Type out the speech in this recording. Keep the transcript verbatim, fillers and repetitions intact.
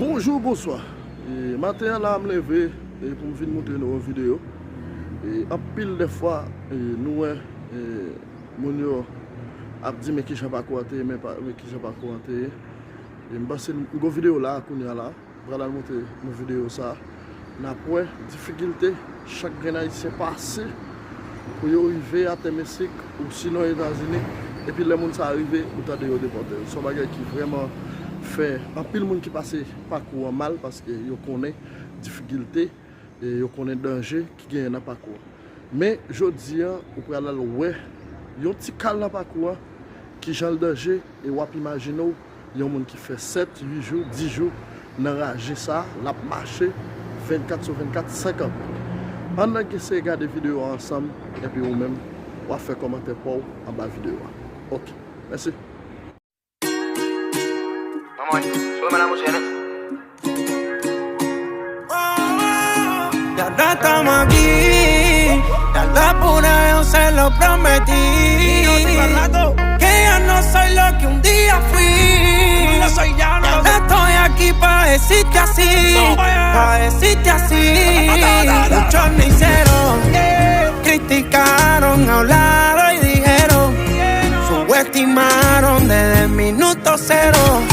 Bonjou, bonswa. E, maten an la, m leve e pou m vin montre nou yon videyo. E, anpil de fwa, e, nou wè e, moun yo ap di, "Men kijan pakou a te ye, men pa, men kijan pakou a te ye." E m panse m gon videyo la, kounye a la, m pral al montre nou videyo sa. N ap wè difikilte chak grenn Ayisyen pase pou yo rive atè Meksik ou sinon Etazini. Epi lè moun sa rive, ou tande yo depòte yo. Se yon bagay ki vrèman fè anpil moun ki pase pakou an mal, paske yo konnen difikilte e yo konnen danje ki genyen nan pakou an. Men, jodi a, ou pral al wè yon ti kal nan pakou an, kijan l danje, e w ap imajine w, yon moun ki fè sèt, uit jou, dis jou nan raje sa, l ap mache vennkat sou vennkat, senkantvennkat. Ann nan eseye gade videyo a ansanm, epi ou menm, w ap fè kòmantè pa w anba videyo a. Oke, mèsi. Manman, sou mwen la, monchè, non? Ya no estamos aquí, ya la pura yo se lo prometí. Que ya no soy lo que un día fui. Ya no estoy aquí pa decirte así, pa decirte así. Muchos me hicieron, criticaron, hablaron y dijeron, subestimaron desde el minuto cero.